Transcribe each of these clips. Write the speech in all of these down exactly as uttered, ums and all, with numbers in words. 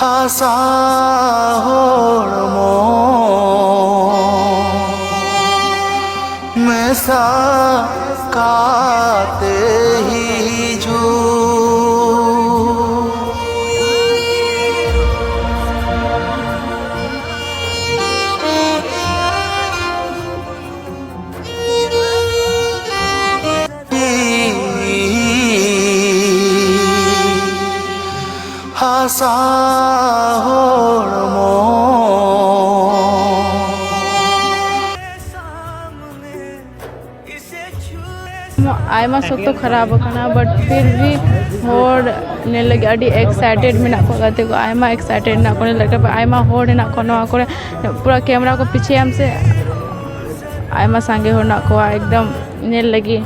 ᱦᱟᱥᱟ ᱦᱚᱲᱢᱚ ᱢᱮᱥᱟ ᱠᱟᱛᱮ ᱦᱤᱡᱩᱜ᱾ ᱦᱟᱥᱟ ᱦᱚᱲᱢᱚ᱾ ᱟᱭᱢᱟ ᱥᱚᱠᱛᱚ ᱠᱷᱟᱨᱟᱯ ᱟᱠᱟᱱᱟ, but ᱯᱷᱤᱨ ᱵᱷᱤ ᱦᱚᱲ ᱧᱮᱞ ᱞᱟᱹᱜᱤᱫ ᱟᱹᱰᱤ excited ᱢᱮᱱᱟᱜ ᱠᱚᱣᱟ ᱜᱟᱛᱮ ᱠᱚ, ᱟᱭᱢᱟ excited ᱢᱮᱱᱟᱜ ᱠᱚᱣᱟ ᱧᱮᱞ ᱞᱟᱹᱜᱤᱫ, ᱟᱭᱢᱟ ᱦᱚᱲ ᱦᱮᱱᱟᱜ ᱠᱚᱣᱟ ᱱᱚᱣᱟ ᱠᱚᱨᱮ᱾ ᱯᱩᱨᱟᱹ camera ᱠᱚ ᱯᱤᱪᱷᱮᱭᱟᱢ ᱥᱮ, ᱟᱭᱢᱟ ᱥᱟᱸᱜᱮ ᱦᱚᱲ ᱦᱮᱱᱟᱜ ᱠᱚᱣᱟ ᱮᱠᱫᱚᱢ ᱧᱮᱞ ᱞᱟᱹᱜᱤᱫ᱾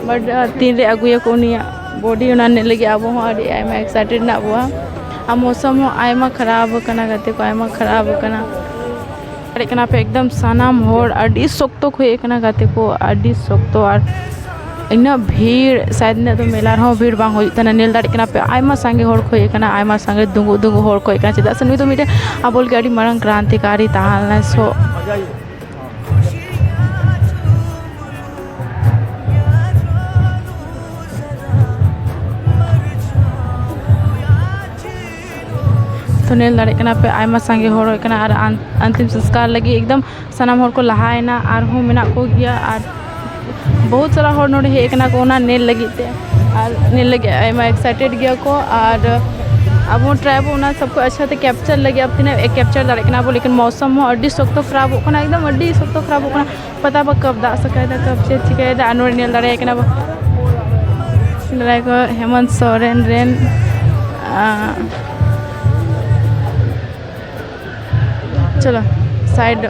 But ᱛᱤᱱᱨᱮ ᱟᱹᱜᱩᱭᱟᱠᱚ ᱩᱱᱤᱭᱟᱜ body, ᱚᱱᱟ ᱧᱮᱞ ᱞᱟᱹᱜᱤᱫ ᱟᱵᱚ ᱦᱚᱸ ᱟᱹᱰᱤ ᱟᱭᱢᱟ excited ᱢᱮᱱᱟᱜ ᱵᱚᱣᱟ᱾ ᱟᱨ ᱢᱳᱥᱚᱢ ᱦᱚᱸ ᱟᱭᱢᱟ ᱠᱷᱟᱨᱟᱯ ᱟᱠᱟᱱᱟ ᱜᱟᱛᱮ ᱠᱚ, ᱟᱭᱢᱟ ᱠᱷᱟᱨᱟᱯ ᱟᱠᱟᱱᱟ᱾ ᱫᱟᱲᱮᱭᱟᱜ ᱠᱟᱱᱟ ᱯᱮ, ᱮᱠᱫᱚᱢ ᱥᱟᱱᱟᱢ ᱦᱚᱲ ᱟᱹᱰᱤ ᱥᱚᱠᱛᱚ ᱠᱚ ᱦᱮᱡ ᱟᱠᱟᱱᱟ ᱜᱟᱛᱮ ᱠᱚ, ᱟᱹᱰᱤ ᱥᱚᱠᱛᱚ᱾ ᱟᱨ ᱤᱱᱟᱹᱜ ᱵᱷᱤᱲ, ᱥᱟᱭᱮᱫ ᱤᱱᱟᱹᱜ ᱫᱚ ᱢᱮᱞᱟ ᱨᱮᱦᱚᱸ ᱵᱷᱤᱲ ᱵᱟᱝ ᱦᱩᱭᱩᱜ ᱛᱟᱦᱮᱱᱟ᱾ ᱧᱮᱞ ᱫᱟᱲᱮᱭᱟᱜ ᱠᱟᱱᱟ ᱯᱮ, ᱟᱭᱢᱟ ᱥᱟᱸᱜᱮ ᱦᱚᱲ ᱠᱚ ᱦᱮᱡ ᱟᱠᱟᱱᱟ, ᱟᱭᱢᱟ ᱥᱟᱸᱜᱮ ᱫᱩᱸᱜᱩ ᱫᱩᱸᱜᱩ ᱦᱚᱲ ᱠᱚ ᱦᱮᱡ ᱟᱠᱟᱱᱟ᱾ ᱪᱮᱫᱟᱜ ᱥᱮ ᱱᱩᱭ ᱫᱚ ᱢᱤᱫᱴᱮᱱ ᱟᱵᱚ ᱞᱟᱹᱜᱤᱫ ᱟᱹᱰᱤ ᱢᱟᱨᱟᱝ ᱠᱨᱟᱱᱛᱤᱠᱟᱨᱤ ᱛᱟᱦᱮᱸ ᱞᱮᱱᱟᱭ᱾ So, ᱛᱚ ᱧᱮᱞ ᱫᱟᱲᱮᱭᱟᱜ ᱠᱟᱱᱟ ᱯᱮ, ᱟᱭᱢᱟ ᱥᱟᱸᱜᱮ ᱦᱚᱲ ᱦᱮᱡ ᱟᱠᱟᱱᱟ᱾ ᱟᱨ ᱟᱱ-, ᱟᱱᱛᱤᱢ ᱥᱚᱝᱥᱠᱟᱨ ᱞᱟᱹᱜᱤᱫ ᱮᱠᱫᱚᱢ ᱥᱟᱱᱟᱢ ᱦᱚᱲ ᱠᱚ ᱞᱟᱦᱟᱭᱮᱱᱟ, ᱟᱨᱦᱚᱸ ᱢᱮᱱᱟᱜ ᱠᱚᱜᱮᱭᱟ᱾ ᱟᱨ ᱵᱚᱦᱩᱛ ᱥᱟᱨᱟ ᱦᱚᱲ ᱱᱚᱰᱮ ᱦᱮᱡ ᱟᱠᱟᱱᱟ ᱠᱚ ᱚᱱᱟ ᱧᱮᱞ ᱞᱟᱹᱜᱤᱫ ᱛᱮ, ᱟᱨ ᱧᱮᱞ ᱞᱟᱹᱜᱤᱫ ᱟᱭᱢᱟ excited ᱜᱮᱭᱟ ᱠᱚ᱾ ᱟᱨ ᱟᱵᱚ try ᱵᱚ ᱚᱱᱟ ᱥᱚᱵ ᱠᱚ ᱟᱪᱪᱷᱟ ᱛᱮ capture ᱞᱟᱹᱜᱤᱫ, ᱟᱵᱚ ᱛᱤᱱᱟᱹᱜ capture ᱫᱟᱲᱮᱭᱟᱜ ᱠᱟᱱᱟ ᱵᱚ, ᱞᱮᱠᱤᱱ ᱢᱳᱥᱚᱢ ᱦᱚᱸ ᱟᱹᱰᱤ ᱥᱚᱠᱛᱚ ᱠᱷᱟᱨᱟᱯᱚᱜ ᱠᱟᱱᱟ, ᱮᱠᱫᱚᱢ ᱟᱹᱰᱤ ᱥᱚᱠᱛᱚ ᱠᱷᱟᱨᱟᱯᱚᱜ ᱠᱟᱱᱟ᱾ ᱯᱟᱛᱟ ᱵᱟ ᱠᱟᱵ ᱫᱟᱜ ᱥᱟᱠᱟᱭ ᱫᱟ, ᱠᱟᱵ ᱪᱮᱫ ᱪᱤᱠᱟᱹᱭᱮᱫᱟ᱾ ᱟᱨ ᱱᱚᱰᱮ ᱧᱮᱞ ᱫᱟᱲᱮᱭᱟᱭ ᱠᱟᱱᱟ ᱵᱚ, ᱧᱮᱞ ᱫᱟᱲᱮᱭᱟᱭ ᱠᱚ ᱦᱮᱢᱚᱱᱛ ᱥᱚᱨᱮᱱ ᱨᱮᱱ, ᱟᱸ, ᱪᱚᱞᱚ side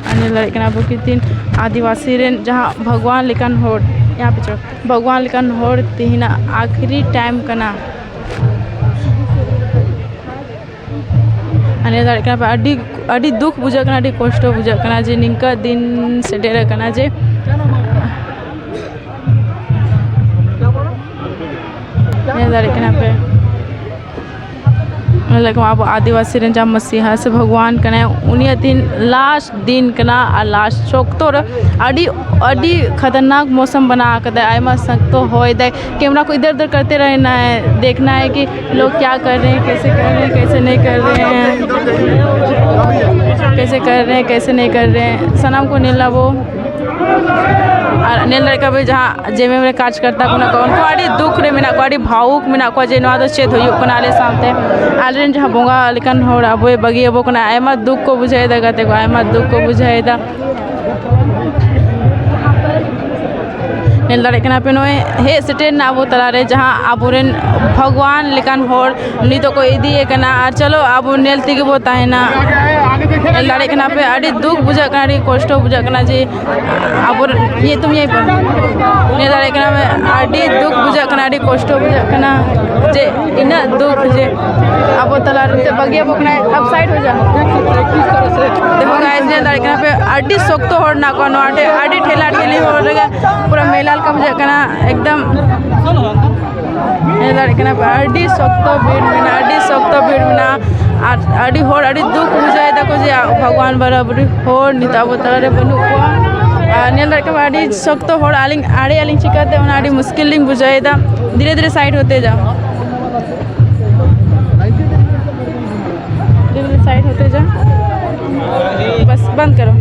ᱟᱨ ᱧᱮᱞ ᱫᱟᱲᱮᱭᱟᱜ ᱠᱟᱱᱟ ᱟᱵᱚ ᱠᱤᱛᱤᱱ ᱟᱹᱫᱤᱵᱟᱹᱥᱤ ᱨᱮᱱ ᱡᱟᱦᱟᱸ ᱵᱷᱟᱜᱽᱣᱟᱱ ᱞᱮᱠᱟᱱ ᱦᱚᱲ, ᱭᱟᱦᱟᱸ ᱯᱮ ᱪᱚ, ᱵᱷᱟᱜᱽᱣᱟᱱ ᱞᱮᱠᱟᱱ ᱦᱚᱲ ᱛᱮᱦᱮᱧᱟᱜ ᱟᱠᱷᱨᱤ time ᱠᱟᱱᱟ᱾ ᱟᱨ ᱧᱮᱞ ᱫᱟᱲᱮᱭᱟᱜ ᱠᱟᱱᱟ ᱯᱮ ᱟᱹᱰᱤ ᱟᱹᱰᱤ ᱫᱩᱠ ᱵᱩᱡᱷᱟᱹᱜ ᱠᱟᱱᱟ, ᱟᱹᱰᱤ ᱠᱚᱥᱴᱚ ᱵᱩᱡᱷᱟᱹᱜ ᱠᱟᱱᱟ ᱡᱮ ᱱᱤᱝᱠᱟᱹ ᱫᱤᱱ ᱥᱮᱴᱮᱨ ᱟᱠᱟᱱᱟ ᱡᱮ ᱧᱮᱞ ᱫᱟᱲᱮᱭᱟᱜ ᱠᱟᱱᱟ ᱯᱮ᱾ ᱞᱮᱠᱟ ᱟᱵᱚ ᱟᱹᱫᱤᱵᱟᱹᱥᱤ ᱨᱮᱱ ᱡᱟᱦᱟᱸ ᱢᱟᱥᱤᱦᱟ ᱥᱮ ᱵᱷᱟᱜᱽᱣᱟᱱ ᱠᱟᱱᱟᱭ, ᱩᱱᱤᱭᱟᱜ ᱫᱤᱱ ᱞᱟᱥᱴ ᱫᱤᱱ ᱠᱟᱱᱟ᱾ ᱟᱨ ᱞᱟᱥᱴ ᱥᱚᱠᱛᱚ ᱨᱮ ᱟᱹᱰᱤ, ᱟᱹᱰᱤ ᱠᱷᱟᱛᱟᱨᱱᱟᱠ ᱢᱳᱥᱚᱢ ᱵᱮᱱᱟᱣ ᱠᱟᱫᱟᱭ, ᱟᱭᱢᱟ ᱥᱚᱠᱛᱚ ᱦᱚᱭ ᱫᱟᱭ᱾ ᱠᱮᱢᱨᱟ ᱠᱚ ᱤᱫᱷᱟᱨ ᱩᱫᱷᱟᱨ ᱠᱟᱨᱛᱮ ᱨᱮᱦᱱᱟ ᱦᱟᱭ, ᱫᱮᱠᱷᱱᱟ ᱦᱟᱭ ᱠᱤ ᱞᱳᱜ ᱠᱭᱟ ᱠᱟᱨ ᱨᱮ ᱦᱮᱸ, ᱠᱮᱥᱮ ᱠᱟᱨ ᱨᱮ ᱦᱮᱸ, ᱠᱮᱥᱮ ᱱᱟᱦᱤᱸ ᱠᱟᱨ ᱨᱮ ᱦᱮᱸ, ᱠᱮᱥᱮ ᱠᱟᱨ ᱨᱮ ᱦᱮᱸ, ᱠᱮᱥᱮ ᱱᱟᱦᱤᱸ ᱠᱟᱨ ᱨᱮ ᱦᱮᱸ, ᱥᱟᱱᱟᱢ ᱠᱚ ᱧᱮᱞ ᱟᱵᱚ᱾ ᱟᱨ ᱧᱮᱞ ᱫᱟᱲᱮᱭᱟᱜ ᱠᱟᱱᱟ ᱯᱮ ᱡᱟᱦᱟᱸ ᱡᱮᱢᱮᱢ ᱨᱮ ᱠᱟᱨᱡᱽᱠᱟᱨᱛᱟ ᱠᱚ ᱢᱮᱱᱟᱜ ᱠᱚᱣᱟ, ᱩᱱᱠᱩ ᱟᱹᱰᱤ ᱫᱩᱠ ᱨᱮ ᱢᱮᱱᱟᱜ ᱠᱚᱣᱟ, ᱟᱹᱰᱤ ᱵᱷᱟᱣᱩᱠ ᱢᱮᱱᱟᱜ ᱠᱚᱣᱟ ᱡᱮ ᱱᱚᱣᱟ ᱫᱚ ᱪᱮᱫ ᱦᱩᱭᱩᱜ ᱠᱟᱱᱟ ᱟᱞᱮ ᱥᱟᱶᱛᱮ, ᱟᱞᱮᱨᱮᱱ ᱡᱟᱦᱟᱸ ᱵᱚᱸᱜᱟ ᱞᱮᱠᱟᱱ ᱦᱚᱲ ᱟᱵᱚᱭ ᱵᱟᱹᱜᱤ ᱟᱵᱚ ᱠᱟᱱᱟ᱾ ᱟᱭᱢᱟ ᱫᱩᱠ ᱠᱚ ᱵᱩᱡᱷᱟᱹᱣᱮᱫᱟ ᱜᱟᱛᱮ ᱠᱚ, ᱟᱭᱢᱟ ᱫᱩᱠ ᱠᱚ ᱵᱩᱡᱷᱟᱹᱣᱮᱫᱟ᱾ ᱧᱮᱞ ᱫᱟᱲᱮᱭᱟᱜ ᱠᱟᱱᱟ ᱯᱮ, ᱱᱚᱜᱼᱚᱭ ᱦᱮᱡ ᱥᱮᱴᱮᱨ ᱮᱱᱟ ᱟᱵᱚ ᱛᱟᱞᱟᱨᱮ ᱡᱟᱦᱟᱸ ᱟᱵᱚᱨᱮᱱ ᱵᱷᱟᱜᱽᱣᱟᱱ ᱞᱮᱠᱟᱱ ᱦᱚᱲ, ᱩᱱᱤ ᱫᱚᱠᱚ ᱤᱫᱤᱭᱮ ᱠᱟᱱᱟ᱾ ᱟᱨ ᱪᱚᱞᱚ, ᱟᱵᱚ ᱧᱮᱞ ᱛᱮᱜᱮ ᱵᱚ ᱛᱟᱦᱮᱱᱟ᱾ ᱧᱮᱞ ᱫᱟᱲᱮᱭᱟᱜ ᱠᱟᱱᱟ ᱯᱮ, ᱟᱹᱰᱤ ᱫᱩᱠ ᱵᱩᱡᱷᱟᱹᱜ ᱠᱟᱱᱟ, ᱟᱹᱰᱤ ᱠᱚᱥᱴᱚ ᱵᱩᱡᱷᱟᱹᱜ ᱠᱟᱱᱟ ᱡᱮ ᱟᱵᱚ ᱧᱮᱞ ᱛᱩᱢ ᱧᱮᱞ ᱯᱮ᱾ ᱧᱮᱞ ᱫᱟᱲᱮᱭᱟᱜ ᱠᱟᱱᱟ ᱯᱮ, ᱟᱹᱰᱤ ᱫᱩᱠ ᱵᱩᱡᱷᱟᱹᱜ ᱠᱟᱱᱟ, ᱟᱹᱰᱤ ᱠᱚᱥᱴᱚ ᱵᱩᱡᱷᱟᱹᱜ ᱠᱟᱱᱟ ᱡᱮ ᱤᱱᱟᱹᱜ ᱫᱩᱠ ᱡᱮ ᱟᱵᱚ ᱛᱟᱞᱟ ᱨᱮ ᱵᱟᱹᱜᱤ ᱟᱵᱚ ᱠᱟᱱᱟᱭ᱾ ᱟᱯ ᱥᱟᱭᱤᱰ ᱦᱚ ᱡᱟ᱾ ᱫᱮᱠᱷᱚ ᱜᱟᱭᱥ, ᱧᱮᱞ ᱫᱟᱲᱮᱭᱟᱜ ᱠᱟᱱᱟ ᱯᱮ, ᱟᱹᱰᱤ ᱥᱚᱠᱛᱚ ᱦᱚᱲ ᱢᱮᱱᱟᱜ ᱠᱚᱣᱟ ᱱᱚᱣᱟ ᱴᱷᱮᱱ, ᱟᱹᱰᱤ ᱴᱷᱮᱞᱟ ᱴᱷᱮᱞᱤ ᱦᱚᱲ ᱨᱮᱜᱮ ᱯᱩᱨᱟᱹ ᱢᱮᱞᱟ ᱞᱮᱠᱟ ᱵᱩᱡᱷᱟᱹᱜ ᱠᱟᱱᱟ ᱮᱠᱫᱚᱢ᱾ ᱧᱮᱞ ᱫᱟᱲᱮᱭᱟᱜ ᱠᱟᱱᱟ ᱯᱮ, ᱟᱹᱰᱤ ᱥᱚᱠᱛᱚ ᱵᱷᱤᱲ ᱢᱮᱱᱟᱜᱼᱟ, ᱟᱹᱰᱤ ᱥᱚᱠᱛᱚ ᱵᱷᱤᱲ ᱢᱮᱱᱟᱜᱼᱟ᱾ ᱟᱨ ᱟᱹᱰᱤ ᱦᱚᱲ ᱟᱹᱰᱤ ᱫᱩᱠ ᱵᱩᱡᱷᱟᱹᱣ ᱫᱟᱠᱚ ᱡᱮ ᱵᱷᱟᱜᱽᱣᱟᱱ ᱵᱟᱨᱟ ᱵᱟᱹᱨᱤ ᱦᱚᱲ ᱱᱤᱛᱚᱜ ᱟᱵᱚ ᱛᱟᱞᱟᱨᱮ ᱵᱟᱹᱱᱩᱜ ᱠᱚᱣᱟ᱾ ᱟᱨ ᱧᱮᱞ ᱫᱟᱲᱮᱭᱟᱜ ᱠᱟᱱᱟ ᱯᱮ, ᱟᱹᱰᱤ ᱥᱚᱠᱛᱚ ᱦᱚᱲ, ᱟᱹᱞᱤᱧ ᱟᱲᱮ ᱟᱹᱞᱤᱧ ᱪᱤᱠᱟᱹᱛᱮ ᱚᱱᱟ ᱟᱹᱰᱤ ᱢᱩᱥᱠᱤᱞ ᱞᱤᱧ ᱵᱩᱡᱷᱟᱹᱣ ᱮᱫᱟ᱾ ᱫᱷᱤᱨᱮ ᱫᱷᱤᱨᱮ ᱥᱟᱭᱤᱰ ᱦᱚᱛᱮ ᱡᱟᱣ᱾ ᱫᱷᱤᱨᱮ ᱫᱷᱤᱨᱮ ᱥᱟᱭᱤᱰ ᱦᱚᱛᱮ ᱡᱟᱣ᱾ ᱵᱟᱥ, ᱵᱚᱱᱫ ᱠᱟᱨᱳ᱾